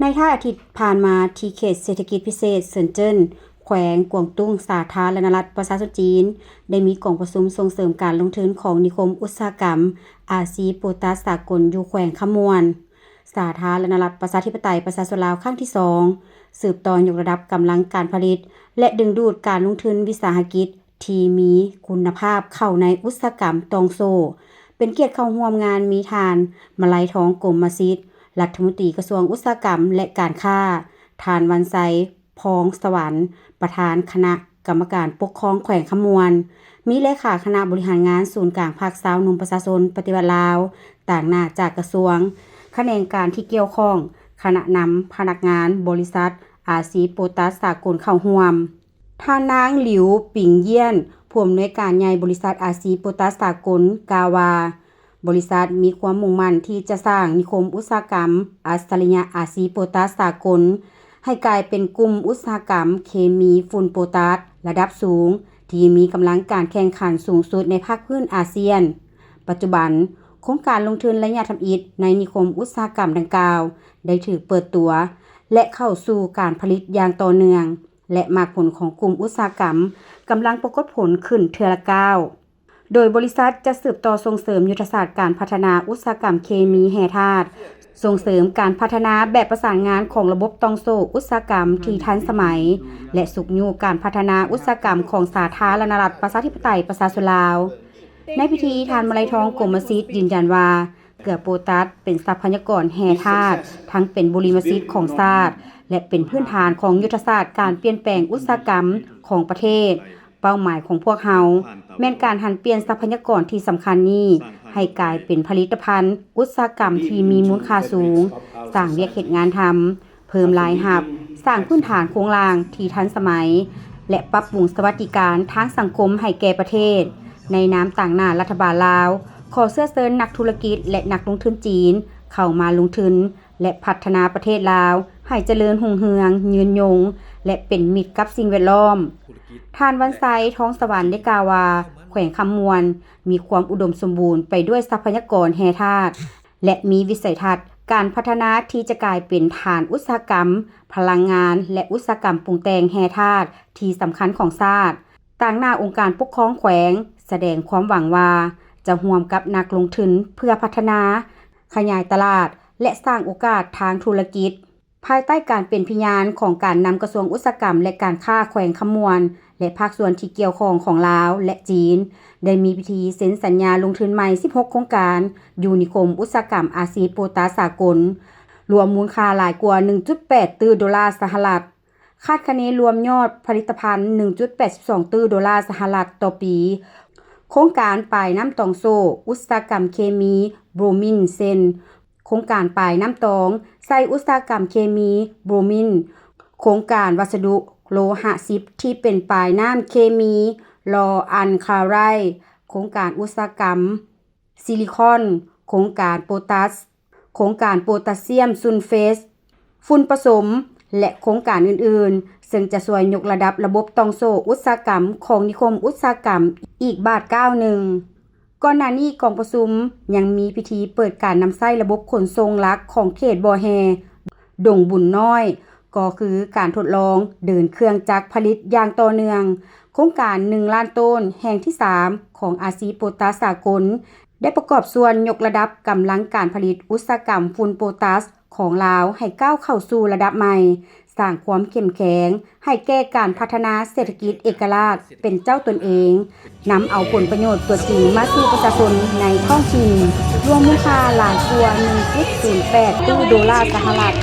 ໃນທ້າຍອາທິດຜ່ານມາ, ທີ່ເຂດເສດຖະກິດພິເສດເຊິນເຈິນ ແຂວງກວາງຕຸ້ງ, ສາທາລະນະລັດປະຊາຊົນຈີນ ໄດ້ມີກອງປະຊຸມສົ່ງເສີມການລົງທຶນຂອງນິຄົມອຸດສາຫະກຳອາຊີໂປຕາສສາກົນ ຢູ່ແຂວງຄຳມ່ວນ, ສາທາລະນະລັດປະຊາທິປະໄຕປະຊາຊົນລາວ ຄັ້ງທີສອງ, ສືບຕໍ່ຍົກລະດັບກຳລັງການຜະລິດ ແລະ ດຶງດູດການລົງທຶນວິສາຫະກິດ ທີ່ມີຄຸນນະພາບເຂົ້າໃນອຸດສາຫະກຳຕ່ອງໂສ້. ເປັນກຽດເຂົ້າຮ່ວມງານມີທ່ານ ມະໄລທອງ ກົມມະສິດ ລັດຖະມົນຕີກະຊວງອຸດສາຫະກຳ ແລະ ການຄ້າ, ທ່ານ ວັນໄຊ ພອງສະຫວັນ ປະທານຄະນະກຳມະການປົກຄອງແຂວງຄຳມ່ວນ, ມີເລຂາຄະນະບໍລິຫານງານສູນກາງພັກຊາວໜຸ່ມປະຊາຊົນປະຕິວັດລາວ, ຕາງໜ້າຈາກກະຊວງ, ຂະແໜງການທີ່ກ່ຽວຂ້ອງ, ຄະນະນຳພະນັກງານບໍລິສັດອາຊີໂປຕາສສາກົນເຂົ້າຮ່ວມ. ທ່ານນາງ ຫຼິວ ປິງຢຽນ ຜູ້ອຳນວຍການໃຫຍ່ບໍລິສັດອາຊີໂປຕາສສາກົນ ກ່າວວ່າ, ບໍລິສັດມີຄວາມມຸ່ງໝັ້ນທີ່ຈະສ້າງນິຄົມອຸດສາຫະກຳອັດສະລິຍະອາຊີໂປຕາສສາກົນ ໃຫ້ກາຍເປັນກຸ່ມອຸດສາຫະກຳເຄມີຝຸ່ນໂປຕາສລະດັບສູງ ທີ່ມີກຳລັງການແຂ່ງຂັນສູງສຸດໃນພາກພື້ນອາຊຽນ. ປັດຈຸບັນ, ໂຄງການລົງທຶນໄລຍະທຳອິດໃນນິຄົມອຸດສາຫະກຳດັ່ງກ່າວ ໄດ້ຖືກເປີດຕົວ ແລະ ເຂົ້າສູ່ການຜະລິດຢ່າງຕໍ່ເນື່ອງ. ແລະ ໝາກຜົນຂອງກຸ່ມອຸດສາຫະກຳກຳລັງປາກົດຜົນຂຶ້ນເທື່ອລະກ້າວ, ໂດຍບໍລິສັດຈະສືບຕໍ່ສົ່ງເສີມຍຸດທະສາດການພັດທະນາອຸດສາຫະກຳເຄມີແຮ່ທາດ, ສົ່ງເສີມການພັດທະນາແບບປະສານງານຂອງລະບົບຕ່ອງໂສ້ອຸດສາຫະກຳທີ່ທັນສະໄໝ ແລະ ຊຸກຍູ້ການພັດທະນາອຸດສາຫະກຳຂອງສາທາລະນະລັດປະຊາທິປະໄຕປະຊາຊົນລາວ. ໃນພິທີ, ທ່ານ ມະໄລທອງ ກົມມະສິດ ຢືນຢັນວ່າ ເກືອໂປຕາສເປັນຊັບພະຍາກອນແຮ່ທາດ, ທັງເປັນບູລິມະສິດຂອງຊາດ ແລະ ເປັນພື້ນຖານຂອງຍຸດທະສາດການປ່ຽນແປງອຸດສາຫະກຳຂອງປະເທດ. ເປົ້າໝາຍຂອງພວກເຮົາແມ່ນການຫັນປ່ຽນຊັບພະຍາກອນທີ່ສຳຄັນນີ້ ໃຫ້ກາຍເປັນຜະລິດຕະພັນອຸດສາຫະກຳທີ່ມີມູນຄ່າສູງ, ສ້າງວຽກເຮັດງານທຳ, ເພີ່ມລາຍຮັບ, ສ້າງພື້ນຖານໂຄງລ່າງທີ່ທັນສະໄໝ ແລະ ປັບປຸງສະຫວັດດີການທາງສັງຄົມໃຫ້ແກ່ປະເທດ. ໃນນາມຕາງໜ້າລັດຖະບານລາວ, ຂໍເຊື້ອເຊີນນັກທຸລະກິດ ແລະ ນັກລົງທຶນຈີນເຂົ້າມາລົງທຶນ ແລະ ພັດທະນາປະເທດລາວໃຫ້ຈະເລີນຮຸ່ງເຮືອງ, ຍືນຍົງ ແລະ ເປັນມິດກັບສິ່ງແວດລ້ອມ. ທ່ານ ວັນໄຊ ທອງສະຫວັນ ໄດ້ກ່າວວ່າ ແຂວງຄຳມ່ວນມີຄວາມອຸດົມສົມບູນໄປດ້ວຍຊັບພະຍາກອນແຮ່ທາດ ແລະ ມີວິໄສທັດການພັດທະນາທີ່ຈະກາຍເປັນຖານອຸດສາຫະກຳພະລັງງານ ແລະ ອຸດສາຫະກຳປຸງແຕ່ງແຮ່ທາດທີ່ສຳຄັນຂອງຊາດ. ຕາງໜ້າອົງການປົກຄອງແຂວງສະແດງຄວາມຫວັງວ່າ ຈະຮ່ວມກັບນັກລົງທຶນເພື່ອພັດທະນາ, ຂະຫຍາຍຕະຫຼາດ ແລະ ສ້າງໂອກາດທາງທຸລະກິດ. ພາຍໃຕ້ການເປັນພະຍານຂອງການນຳກະຊວງອຸດສາຫະກຳ ແລະ ການຄ້າແຂວງຄຳມ່ວນ ແລະ ພາກສ່ວນທີ່ກ່ຽວຂ້ອງຂອງລາວ ແລະ ຈີນ ໄດ້ມີພິທີເຊັນສັນຍາລົງທຶນໃໝ່ສິບຫົກໂຄງການ ຢູ່ນິຄົມອຸດສາຫະກຳອາຊີໂປຕາສສາກົນ, ລວມມູນຄ່າຫຼາຍກວ່າໜຶ່ງຈຸດແປດຕື້ໂດລາສະຫະລັດ, ຄາດຄະເນລວມຍອດຜະລິດຕະພັນໜຶ່ງຈຸດແປດສິບສອງຕື້ໂດລາສະຫະລັດຕໍ່ປີ. ໂຄງການປາຍນ້ຳຕອງໂສ້, ອຸດສາຫະກຳເຄມີບຣູມິນ ເຊັ່ນ ໂຄງການປາຍນ້ຳຕອງໃສ່ອຸດສາຫະກຳເຄມີບຣູມິນ, ໂຄງການວັດສະດຸໂລຫະສິບທີ່ເປັນປາຍນ້ຳເຄມີລໍອັນຄາໄຣ, ໂຄງການອຸດສາຫະກຳຊິລິຄອນ, ໂຄງການໂປຕາສ, ໂຄງການໂປຕາສຊຽມຊຸນເຟດ, ຝຸ່ນປະສົມ ແລະ ໂຄງການອື່ນໆ, ເຊິ່ງຈະຊ່ວຍຍົກລະດັບລະບົບຕ່ອງໂສ້ອຸດສາຫະກຳຂອງນິຄົມອຸດສາຫະກຳອີກບາດກ້າວໜຶ່ງ. ກ່ອນໜ້ານີ້ກອງປະຊຸມຍັງມີພິທີເປີດການນຳໃຊ້ລະບົບຂົນສົ່ງຫຼັກຂອງເຂດບໍ່ແຮ່ດົງບຸນນ້ອຍ, ກໍຄືການທົດລອງເດີນເຄື່ອງຈັກຜະລິດຢ່າງຕໍ່ເນື່ອງ. ໂຄງການໜຶ່ງລ້ານໂຕນແຫ່ງທີສາມຂອງອາຊີໂປຕາສສາກົນ ໄດ້ປະກອບສ່ວນຍົກລະດັບກຳລັງການຜະລິດອຸດສາຫະກຳຝຸ່ນໂປຕາສຂອງລາວໃຫ້ກ້າວເຂົ້າສູ່ລະດັບໃໝ່, ສ້າງຄວາມເຂັ້ມແຂງໃຫ້ແກ່ການພັດທະນາເສດຖະກິດເອກະລາດເປັນເຈົ້າຕົນເອງ, ນຳເອົາຜົນປະໂຫຍດຕົວຈິງມາສູ່ປະຊາຊົນໃນທ້ອງຖິ່ນ, ລວມມູນຄ່າຫຼາຍກວ່າໜຶ່ງຈຸດສູນແປດຕື້ໂດລາສະຫະລັດ.